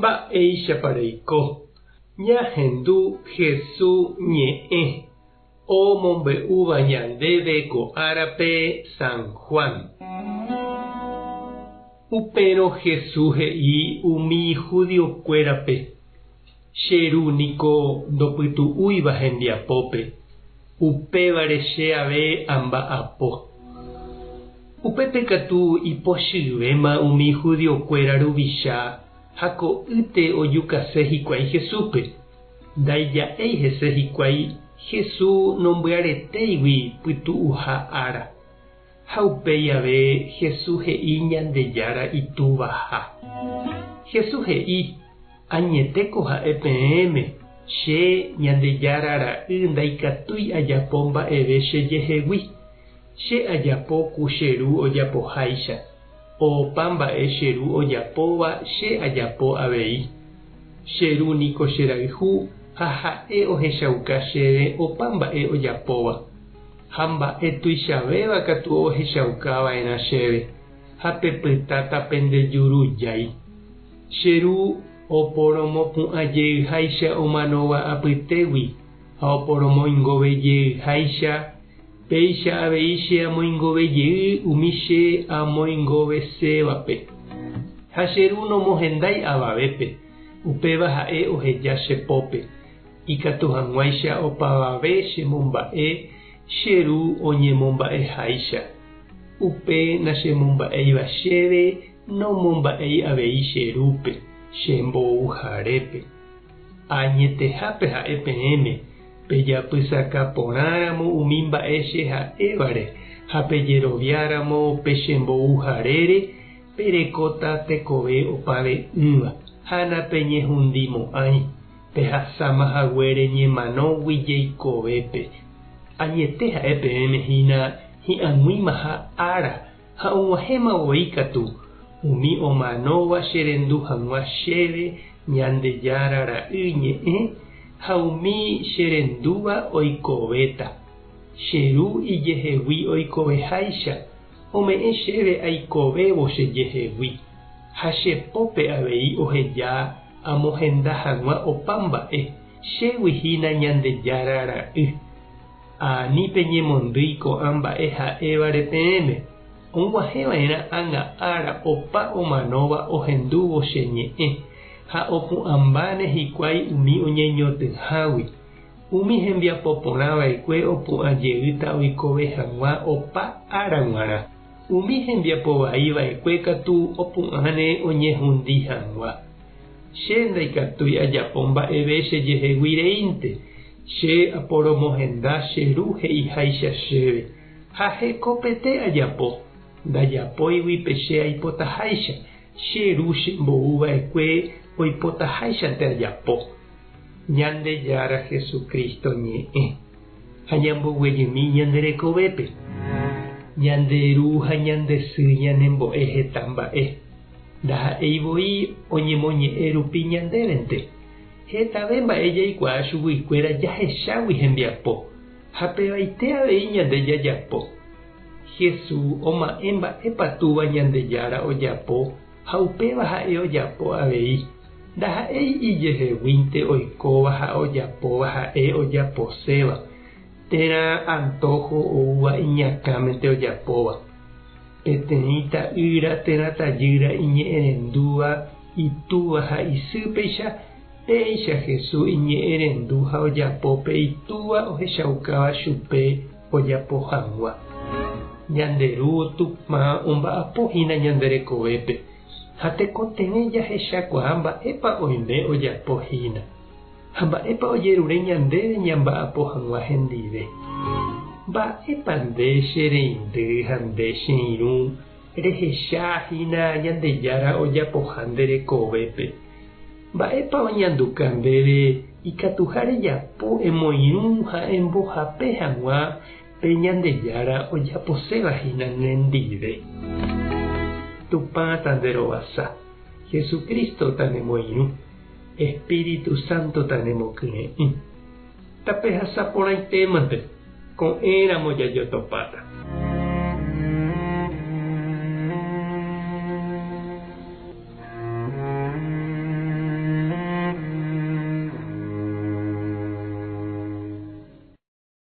Mba'éichapa reiko? Ñahendu Hesu ñe'ẽ omombe'úva ñandéve ko árape San Juan. Upérõ Hesu he'i umi judiokuérape, Che Ru niko ndopytu'úiva hembiapópe, upévare che ave amba'apo. Upépe katu ipochyvéma umi judiokuéra ruvicha ha ko'ýte ojukase hikuái Jesúspe. Ndaija'éi hese hikuái Jesús nombyaretéigui pytu'uha ára. Ha upéi ave Jesús he'i Ñandejára Itúvaha. Jesús he'i, Añetéko ha'e peẽme, che, Ñandejára Ra'y ndaikatúi ajapo mba'eve chejehegui. Che ajapo ku che Ru ojapoháicha. Opa mba'e che Ru ojapóva che ajapo avei. Che Ru niko cherayhu ha ha'e ohechauka chéve opa mba'e ojapóva. Ha mba'e tuichavéva katu ohechauka va'erã chéve, ha pepytáta pende juru jái. Che Ru oporomopu'ã jeyháicha omanóva apytégui ha oporomoingove jeyháicha, péicha avei che amoingove jey umi che amoingovesévape. Ha che Ru nomohendái avavépe, upéva ha'e oheja che pópe. Ikatu hag̃uáicha opavave chemomba'e che Ru oñemomba'eháicha. Upe nachemomba'éiva chéve nomomba'éi avei che Rúpe, che mbouharépe. Añetehápe ha'e peẽme, pejapysaka porãramo umi mba'e che ha'évare ha pejeroviáramo pe che mbouharére, perekóta tekove opave'ỹva ha napeñehundimo'ãi. Pehasáma haguére ñemanógui jeikovépe. Añete ha'e peẽme hína hi'ag̃uimaha ára ha og̃uahẽma voi katu, umi omanóva cherendu hag̃ua chéve Ñandejára Ra'y ñe'ẽ ha umi cherendúva oikovéta. Che Ru ijehegui oikoveháicha, ome'ẽ chéve aikovévo chejehegui, ha che pópe avei oheja Amohenda hag̃ua opa mba'e, chégui hína Ñandejára Ra'y. Ani peñemondýi ko'ã mba'e ha'évare peẽme, og̃uahẽ va'erã ág̃a ára opa omanóva ohendúvo che ñe'ẽ, ha opu'ãmbáne hikuái umi oñeñotỹhágui. Umi hembiapo porã va'ekue opu'ã jeýta oikove hag̃ua opa ára g̃uarã. Umi hembiapo vai va'ekue katu opu'ãne oñehundi hag̃ua. Che ndaikatúi ajapo mba'eve chejehegui reínte, che aporomohenda che Ru he'iháicha chéve, ha hekopete ajapo, ndajapóigui pe che aipotaháicha, che Ru chembou va'ekue oipotaháichante ajapo. Ñandejára Jesucristo ñe'ẽ. Ha ñamboguejymi ñande rekovépe. Ñande ru ha ñande sy ñanembo'e heta mba'e. Ndaha'éi voi oñemoñe'ẽ rupi ñandévente. Hetave mba'e jaikuaa chuguikuéra jahechágui hembiapo, ha pevaite avei ñande jajapo. Jesús oma'ẽ mba'épa Túva Ñandejára ojapo ha upéva ha'e ojapo avei. Ndaha'éi ijeheguínte oikóva ha ojapóva ha'e ojaposéva, térã antóho oúva iñakãmente ojapóva. Peteĩ ta'ýra térã tajýra iñe'ẽrendúva itúva ha isýpeicha, péicha Jesús iñe'ẽrendu ha ojapo pe Itúva ohechaukáva chupe ojapo hag̃ua. Ñande Ru Tupã omba'apo hína ñande rekovépe. Ha tekotevẽ jahechakuaa mba'épa oime ojapo hína, ha mba'épa ojerure ñandéve ñamba'apo hag̃ua hendive. Mba'épa nde che reindy ha nde che irũ rehecha hína Ñandejára ojapoha nde rekovépe? Mba'épa oñanduka ndéve ikatuha rejapo emoirũ ha embohape hag̃ua Pe Ñandejára ojaposéva hína nendive. Tupã tanderovasa, Jesucristo tanemoirũ, Espíritu Santo tanemokyre'ỹ. Tapehasa porãitémante, ko'ẽramo jajotopáta.